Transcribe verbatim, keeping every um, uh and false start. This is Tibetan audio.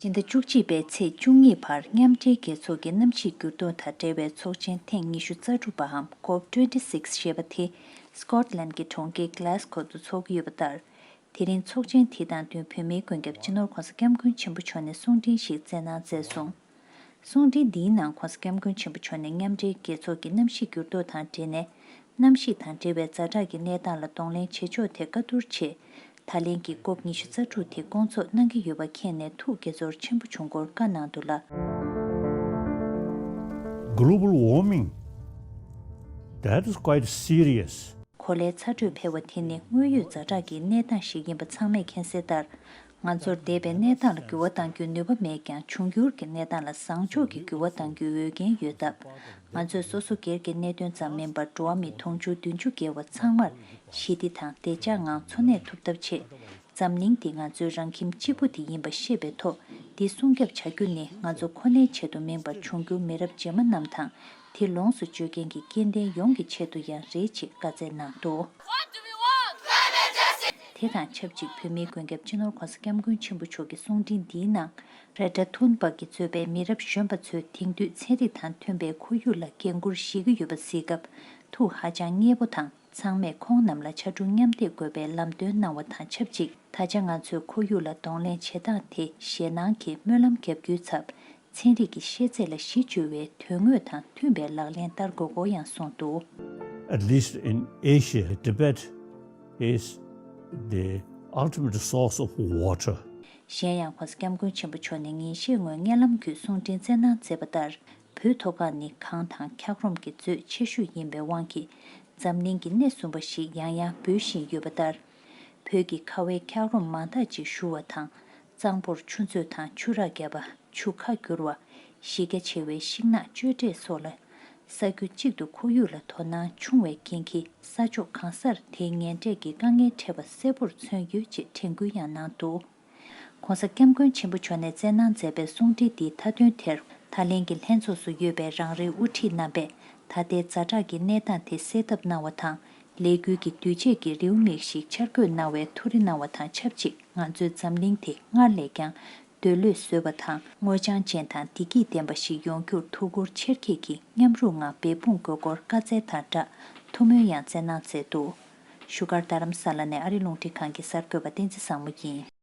ཕྱི་ཟླ་བཅུ་གཅིག་པའི་ཚེས་བཅུ་གཉིས་བར་མཉམ་འབྲེལ་རྒྱལ་ཚོགས་ཀྱི་གནམ་གཤིས་འགྱུར་ལྡོག་དང་འབྲེལ་བའི་ཚོགས་ཆེན་ཐེངས་ཉི་ཤུ་རྩ་དྲུག་པའམ་ཀོབ་ཊུ་ཝེན་ཊི་སིག་ཞེས་པ་དེ་སི་ཀོཊ་ལན་གྱི་གྲོང་ཁྱེར་གྷི་ལཱ་སི་ཀོ་དུ་འཚོགས་ཀྱི་ཡོད་པ་ལྟར། དེ་རིང་ཚོགས་ཆེན་དེ་དང་བསྟུན་བོད་མིའི་མགོན་སྐྱབས་སྤྱི་ནོར་༧གོང་ས་༧སྐྱབས་མགོན་ཆེན་པོ་མཆོག་ནས་གསུང་འཕྲིན་ཞིག་སྩལ་གནང་མཛད་སོང་། གསུང་འཕྲིན་འདིའི་ནང་༧གོང་ས་༧སྐྱབས་མགོན་ཆེན་པོ་མཆོག་ནས་མཉམ་འབྲེལ་རྒྱལ་ཚོགས་ཀྱི་གནམ་གཤིས་འགྱུར་ལྡོག་དང་འབྲེལ་ནས། གནམ་གཤིས་དང་འབྲེལ་བའི་ཛ་དྲག་གི་གནས་སྟངས་ལ་གདོང་ལེན་བྱེད་ཕྱོགས་ཐད་བཀའ་བསྡུར་ཆེད། ད་ལན་གྱི་ཀོབ་ཉི་ཤུ་རྩ་དྲུག་དེ་སྐོང་ཚོགས་གནང་གི་ཡོད་པ་མཁྱེན་ནས་ཐུགས་དགྱེས་ཚོར་ཆེན་པོ་བྱུང་སྐོར་བཀའ་གནང་འདུག་ལ། Global warming, that is quite serious. གོ་ལའི་ཚ་དྲོད་འཕེལ་བ་དེ་ནི་དངོས་ཡོད་ཛ་དྲག་གི་གནས་སྟངས་ཤིག་ཡིན་པ་ཚང་མས་མཁྱེན་གསལ་ལྟར། ང་ཚོར་འདས་པའི་གནས་སྟངས་ལ་འགྱུར་བ་གཏང་རྒྱུའི་ནུས་པ་མེད་ཀྱང་། འབྱུང་འགྱུར་གྱི་གནས་སྟངས་ལ་བཟང་ཕྱོགས་ཀྱི་འགྱུར་བ་གཏང་རྒྱུའི་འོས་འགན་ཡོད་སྟབས། ང་ཚོས་སོ་སོ་སྒེར་གྱི་གནད་དོན་ཙམ་མིན་པར། འགྲོ་བ་མི་དུང་ཕྱུར་བདུན་ཅུ་བརྒལ་བ་ཚང་མར་ཞི་བདེ་དང་བདེ་འཇགས་ངང་འཚོ་གནས་ཐུབ་ཐབས་ཆེད། འཛམ་གླིང་འདི་ང་ཚོའི་རང་ཁྱིམ་གཅིག་པུ་དེ་ཡིན་པ་ཤེས་པའི་ཐོག་འདི་སྲུང་སྐྱོབ་བྱ་རྒྱུ་ནི་ང་ཚོ་ཁོ་ནའི་ཆེད་དུ་མིན་པར། འབྱུང་འགྱུར་མི་རབས་རྗེས་མ་རྣམས་དང་། དེ་ལོངས་སུ་སྤྱོད་མཁན་གྱི་སྐྱེ་ལྡན་ཡོངས་ཀྱི་ཆེད་དུ་ཡང་རེད་ཅེས་བཀའ་སྩལ་གནང་འདུག། What do we want? Climate justice! དེ་དང་ཆབས་ཅིག་བོད་མིའི་མགོན་སྐྱབས་སྤྱི་ནོར་༧གོང་ས་༧སྐྱབས་མགོན་ཆེན་པོ་མཆོག་གི་གསུང་འཕྲིན་འདིའི་ནང་། རེ་ཊ་ཐུན་བྷག་གིས་གཙོས་པའི་མི་རབས་གཞོན་པ་ཚོས་དེང་དུས་ཚན་རིག་དང་མཐུན་པའི་ཁོར་ཡུག་ལ་འགན་འཁུར་བཞེས་ཀྱི་ཡོད་པ་གཟིགས་སྐབས་ཐུགས་ཧ་ཅང་མཉེས་པོ་དང་། ཚང་མས་ཁོང་རྣམས་ལ་ཕྱར་གྲུ་མཉམ་འདེགས་དགོས་པའི་ལམ་སྟོན་གནང་བ་དང་ཆབས་ཅིག། ད་ཆ་ང་ཚོས་ཁོར་ཡུག་ལ་གདོང་ལེན་བྱེད་སྟངས་དེ་ཞེད་སྣང་གིས་སྨོན་ལམ་བརྒྱབ་རྒྱུའི་ཚབ། ཚན་རིག་གི་ཤེས་ཚད་ལ་གཞི་བཅོལ་བའི་དོན་དངོས་དང་མཐུན་པའི་ལག་ལེན་བསྟར་དགོས་སྐོར་ཡང་གསུངས་འདུག། At least in Asia, Tibet is the ultimate source of water. གཞན་ཡང་༧གོང་ས་༧སྐྱབས་མགོན་ཆེན་པོ་མཆོག་ནས་ཉིན་ཤས་སྔོན་སྔོན་ལ་མགྱོགས་གསུང་འཕྲིན་སྩལ་གནང་མཛད་པ་ལྟར། བོད་མཐོ་སྒང་ནི་གངས་དང་འཁྱགས་རོམ་གྱི་མཛོད་ཆེ་ཤོས་ཡིན་པའི་དབང་གིས། འཛམ་གླིང་གི་སྣེ་གསུམ་པ་ཞིག་ཡང་ཡང་འབོད་བཞིན་ཡོད་པ་ལྟར། བོད་ཀྱི་ཁ་བའི་འཁྱགས་རོམ་མང་དག་ཅིག་བཞུར་བ་དང་། གཙང་པོར་ཆུ་མཛོད་དང་ཆུ་རགས་བརྒྱབ་པ། ཆུ་ཁ་བསྒྱུར་བ། གཞི་རྒྱ་ཆེ་བའི་ཤིང་ནགས་གཅོད་འབྲེག་སོགས་ལ། ས་རྒྱུ་གཅིག་ཏུ་ཁོར་ཡུག་ལ་དོ་སྣང་ཆུང་བའི་རྐྱེན་གྱིས། ས་ཕྱོགས་གང་སར་དེའི་ངན་འབྲས་ཀྱི་དཀའ་ངལ་འཕྲད་པ་གསལ་པོར་མཚོན་ཡོད་ཅེས་དྲན་སྐུལ་ཡང་གནང་འདུག། ༸གོང་ས་༸སྐྱབས་མགོན་ཆེན་པོ་མཆོག་ནས་སྩལ་གནང་མཛད་པའི་གསུང་འཕྲིན་འདིའི་མཐའ་དོན་དེར། ད་ལན་གྱི་ལྷན་ཚོགས་སུ་ཡོད་པའི་རང་རེའི་དབུ་ཁྲིད་རྣམ་པས། ད་ལྟའི་ཛ་དྲག་གི་གནས་སྟངས་དེ་སེལ་ཐབས་གནང་བ་དང་། ལས་འགུལ་གྱི་དུས་ཆད་ཀྱི་རེའུ་མིག་ཞིག་འཆར་འགོད་གནང་བའི་ཐུགས་རེ་གནང་བ་དང་ཆབས་ཅིག། ང་ཚོའི་འཛམ་གླིང་དེ་སྔར་ལས་ཀྱང་འདོད་བློས་བཟོད་པ་དང་། སྔོ་ལྗང་ཅན་དང་བདེ་སྐྱིད་ལྡན་པ་ཞིག་ཡོང་རྒྱུར་ཐུགས་ཁུར་ཆེར་བསྐྱེད་ཀྱིས་མཉམ་རུབ་ངང་འབད་འབུངས་དགོས་སྐོར་བཀའ་སྩལ་དང་སྦྲགས། ཐུགས་སྨོན་ཡང་སྩལ་གནང་མཛད་འདུག། བཞུགས་སྒར་རྡ་རམ་ས་ལ་ནས་ཨ་རི་རླུང་འཕྲིན་ཁང་གི་གསར་འགོད་པ་བསྟན་འཛིན་བཟང་མོ་ཡིན།